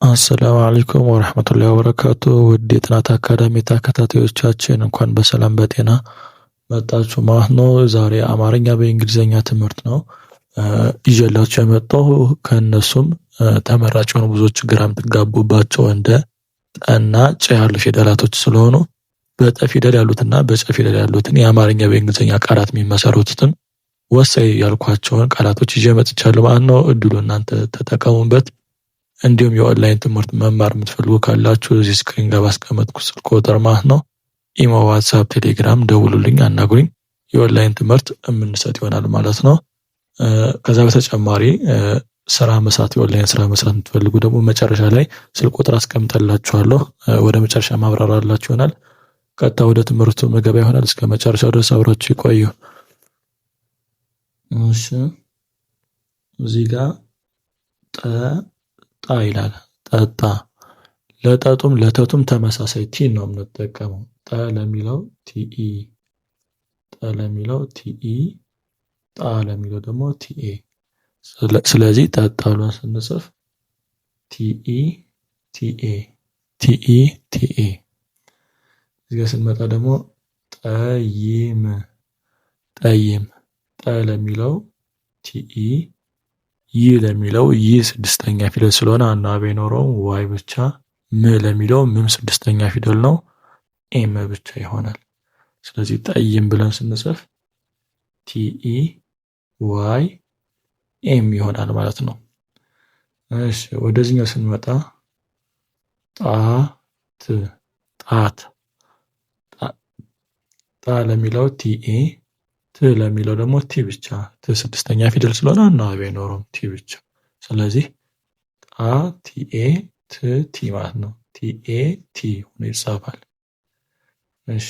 አሰላሙ አለይኩም ወረህመቱላሂ ወበረካቱ። ውድ የጥናት አካዳሚ ተከታታዮቻችን እንኳን በሰላም በጤና መጣችሁ ማለት ነው። ዛሬ አማርኛ በእንግሊዝኛ ትምህርት ነው ይዤላችሁ የመጣው። ከእነሱም ተመራጭ የሆኑ ብዙዎች ግራ የምትጋቡባቸው እንደ ጠና ጨ ያሉ ፊደላቶች ስለሆኑ በጠ ፊደል ያሉትና በጨ ፊደል ያሉትን የአማርኛ በእንግሊዝኛ ቃላት የሚመሰረቱትን ወሳኝ ያልኳቸውን ቃላቶች ይዤ መጥቻለሁ ማለት ነው። እድሉ እናንተ ተጠቀሙበት። እንዲሁም የኦንላይን ትምህርት መማር የምትፈልጉ ካላችሁ እዚህ screen ጋር ባስቀመጥኩት ስልክ ቁጥር ማለት ነው ኢሞ፣ ዋትሳፕ፣ ቴሌግራም ደውሉልኝ፣ አናግሩኝ። የኦንላይን ትምህርት የምንሰጥ ይሆናል ማለት ነው። ከዛ በተጨማሪ ስራ መስራት የኦንላይን ስራ መስራት የምትፈልጉ ደግሞ መጨረሻ ላይ ስልክ ቁጥር አስቀምጠላችኋለሁ። ወደ መጨረሻ ማብራራላችሁ ይሆናል። ቀጥታ ወደ ትምህርቱ መገባ ይሆናል። እስከ መጨረሻው ድረስ አብራችሁ ይቆዩ። እሺ፣ እዚህ ጋር ጠጣ ይላል። ጠጣ ለጠጡም ለተቱም ተመሳሳይ T ነው የምንጠቀመው። ጠ ለሚለው TE፣ ጠ ለሚለው TE፣ ጣ ለሚለው ደግሞ TA። ስለዚህ ጠጣ ብለን ስንጽፍ TE TA TE TA። እዚህ ጋር ስንመጣ ደግሞ ጠይም፣ ጠይም። ጠ ለሚለው TE፣ ይ ለሚለው ይ ስድስተኛ ፊደል ስለሆነ አናባቢ አይኖረውም፣ Y ብቻ። ም ለሚለው ምም ስድስተኛ ፊደል ነው፣ M ብቻ ይሆናል። ስለዚህ ጠይም ብለን ስንጽፍ TE Y M ይሆናል ማለት ነው። እሺ፣ ወደዚህኛው ስንመጣ ጣት፣ ጣት። ጣ ለሚለው TA፣ ት ለሚለው ደግሞ T ብቻ። ት ስድስተኛ ፊደል ስለሆነ አናባቢ አይኖረውም፣ T ብቻ። ስለዚህ ጣ TA፣ ት T ማለት ነው። TA T ሆኖ ይጻፋል። እሺ፣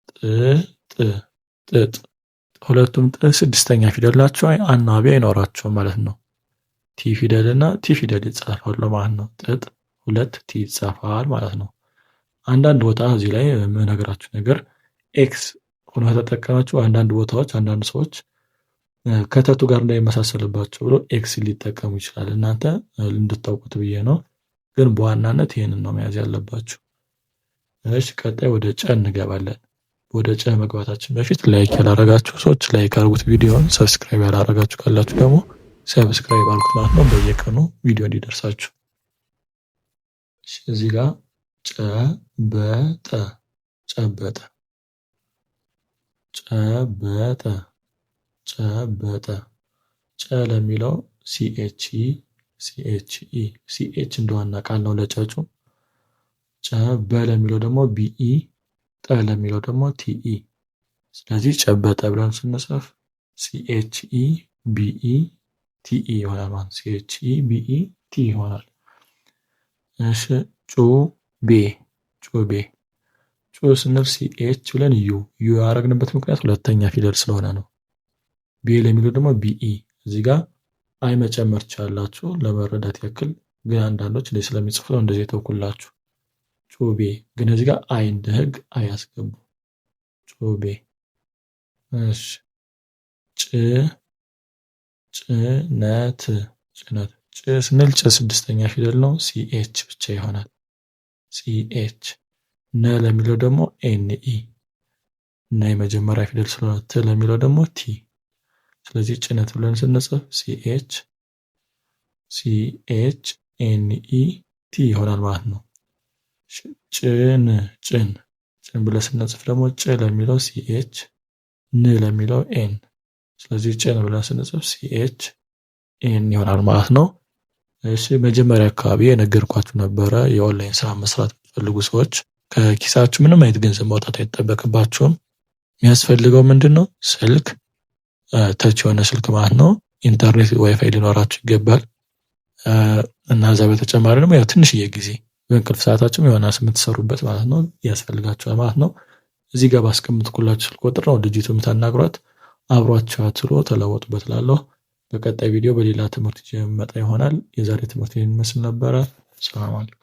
ጥ ጥ ጥጥ። ሁለቱም ጥ ስድስተኛ ፊደል ናቸው፣ አናባቢ አይኖራቸውም ማለት ነው። T ፊደል እና T ፊደል ይጻፋሉ ማለት ነው። ጥጥ ሁለት T ይጻፋል ማለት ነው። አንዳንድ ቦታ እዚህ ላይ የምነግራችሁ ነገር X ሆኖ ከተጠቀማችሁ አንዳንድ ቦታዎች አንዳንድ ሰዎች ከተቱ ጋር እንዳይመሳሰልባቸው ብሎ X ሊጠቀሙ ይችላል። እናንተ እንድታውቁት ብዬ ነው። ግን በዋናነት ይህንን ነው መያዝ ያለባችሁ። እሺ፣ ቀጣይ ወደ ጨ እንገባለን። ወደ ጨ መግባታችን በፊት like ያላረጋችሁ ሰዎች like አድርጉት ቪዲዮን፣ subscribe ያላረጋችሁ ካላችሁ ደግሞ subscribe አድርጉት ማለት ነው፣ በየቀኑ ቪዲዮ እንዲደርሳችሁ። እዚህ ጋር ጨበጠ፣ ጨበጠ፣ ጨበጠ፣ ጨበጠ። ጨ ለሚለው CHE CHE፣ CH እንደዋና ቃል ነው ለጨጩ። ጨ በ ለሚለው ደግሞ BE፣ ጠ ለሚለው ደግሞ TE። ስለዚህ ጨበጠ ብለን ስንጽፍ CHE BE TE ይሆናል ማለት CHE BE T ይሆናል። እሺ፣ ጩቤ፣ ጩቤ። ጩ ስንል CH ብለን U፣ U ያደረግንበት ምክንያት ሁለተኛ ፊደል ስለሆነ ነው። ቤ ለሚለው ደግሞ BE። እዚህ ጋር I መጨመር ትችላላችሁ ለመረዳት ያክል፣ ግን አንዳንዶች እንደዚህ ስለሚጽፉ ነው እንደዚህ የተውኩላችሁ። ጩቤ ግን እዚህ ጋር I እንደ ህግ I አስገቡ። ጩቤ። እሺ፣ ጭ ጭነት፣ ጭነት። ጭ ስንል ጭ ስድስተኛ ፊደል ነው። CH ብቻ ይሆናል። CH። ነ ለሚለው ደግሞ NE፣ ነ የመጀመሪያ ፊደል ስለሆነ፣ ት ለሚለው ደግሞ T። ስለዚህ ጭነት ብለን ስንጽፍ CH CH NE T ይሆናል ማለት ነው። ጭን፣ ጭን። ጭን ብለን ስንጽፍ ደግሞ ጭ ለሚለው CH፣ ን ለሚለው N። ስለዚህ ጭን ብለን ስንጽፍ CH N ይሆናል ማለት ነው። እሺ፣ መጀመሪያ አካባቢ የነገርኳችሁ ነበረ። የኦንላይን ስራ መስራት የምትፈልጉ ሰዎች ከኪሳችሁ ምንም አይነት ገንዘብ ማውጣት አይጠበቅባችሁም። የሚያስፈልገው ምንድን ነው? ስልክ፣ touch የሆነ ስልክ ማለት ነው። ኢንተርኔት ዋይፋይ ሊኖራችሁ ይገባል። እና እዛ በተጨማሪ ደግሞ ያው ትንሽዬ ጊዜ በእንቅልፍ ሰዓታችሁም የሆነ የምትሰሩበት ማለት ነው ያስፈልጋችኋል ማለት ነው። እዚህ ጋር ባስቀምጥኩላችሁ ስልክ ቁጥር ነው ልጅቱ የምታናግሯት። አብሯችሁ አትሎ ተለወጡበት እላለሁ። በቀጣይ ቪዲዮ በሌላ ትምህርት ይዤ የምመጣ ይሆናል። የዛሬ ትምህርት ይህን ይመስል ነበረ። ሰላም አለይኩም።